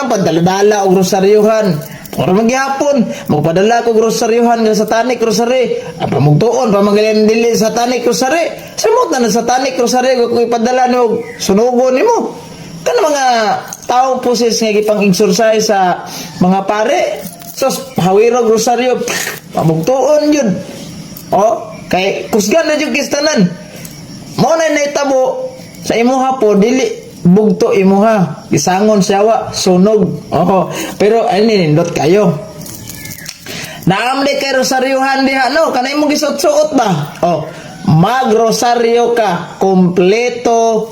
Padala-dala og rosaryuhan. Ora magyapon, magpadala ko rosaryuhan nga satanic rosary. Ang pamugtuon pa magaling dili satanic rosary. Samot na na satanic rosary kung ipadala nimo, sunugon nimo. Kana mga tao poses nga gipang exorcise sa mga pare. Sos, hawirog rosaryo, pamugtuon yun. Oh, kay kusgan na jud kistanan. Mao na nahitabo sa imuha po, dili bugto imuha. Gisangon siya wa, sunog. Oh, pero ay nindot kayo. Naamli kay rosaryuhan diha, no, kanay mo gisuot-suot ba? Oh, magrosaryo ka kompleto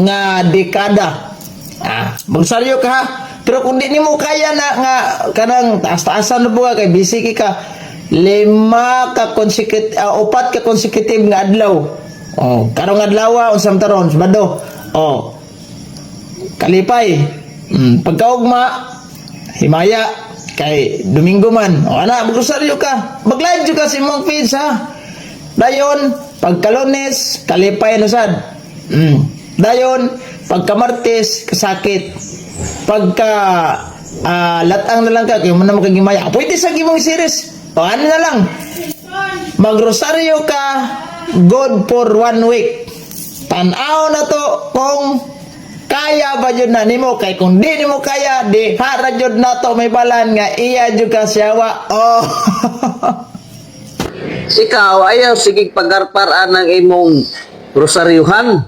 nga dekada. Ah, magrosaryo ka ha. Pero kung di nimo kaya na nga kanang taas-taasan na po ka kay busy ka, lima ka consecutive, upat ka consecutive nga adlaw. Oh, karong adlaw, unsam taron, Sabado. Oh. Kalipay. Pagkaugma, himaya kay Domingo man. O ana, magrosaryo ka. Mag-live jud ka sa imong feeds ha. Dayon, pagka Lunes, kalipay na sad. Dayon, pagka Martes, kasakit. Pagka latang na lang ka, kaya mo na makagimaya. Pwede sa imong series. O ano na lang. Magrosaryo ka good for one week. Tanaw na to kung kaya ba jud na nimo, kay kung di nimo kaya, di hara jud na to may balan nga iya jud ka siyawa. Oh. Ikaw, ayaw sige pagarparaan ng imong rosaryuhan.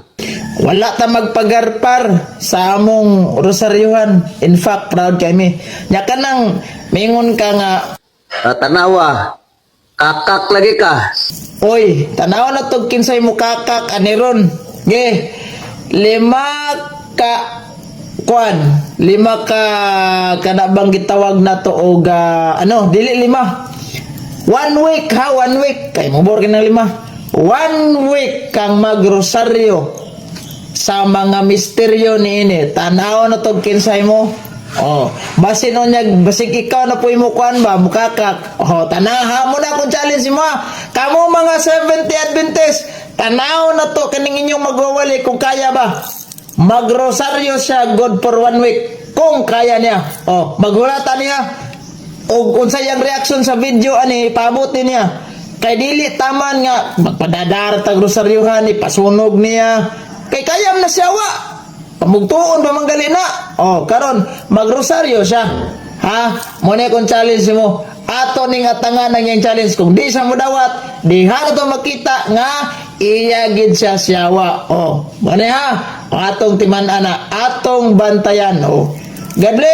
Wala ta magpagarpar sa among rosaryuhan. In fact, proud kami. Nya kanang mingon ka nga Tanawa, kakak lagi ka. Oy, tanaw na tog kinsay mo kakak aniron. Ge, lima ka kuan, lima ka kana bang gitawag na to og ano, dili lima. One week ha, one week. Kay mobor ka ng lima. One week kang magrosaryo sa mga misteryo niini. Tanaw na tog kinsay mo. Oh, basin unya basig ikaw na po imo kuan ba mukakak. Oh, tanaha mo na kung challenge mo. Ha. Kamo mga 70 Adventist, tanaw na to kaning inyong magwawali kung kaya ba. Magrosaryo siya good for one week kung kaya niya. Oh, maghulata niya. Og unsay ang reaction sa video ani, paabot ni niya. Kay dili taman nga magpadadar tag rosaryuhan, ipasunog niya. Kay kayam na siya wa. Pamugtuon pa man gali na. Oh, karon magrosaryo siya. Ha? Mo na kung challenge mo. Ato ning atangan ang iyang challenge. Kung di siya modawat, di ha to makita nga iya gid siya siyawa. Oh, mo na ha. Atong timan-ana, atong bantayan. Oh. God bless.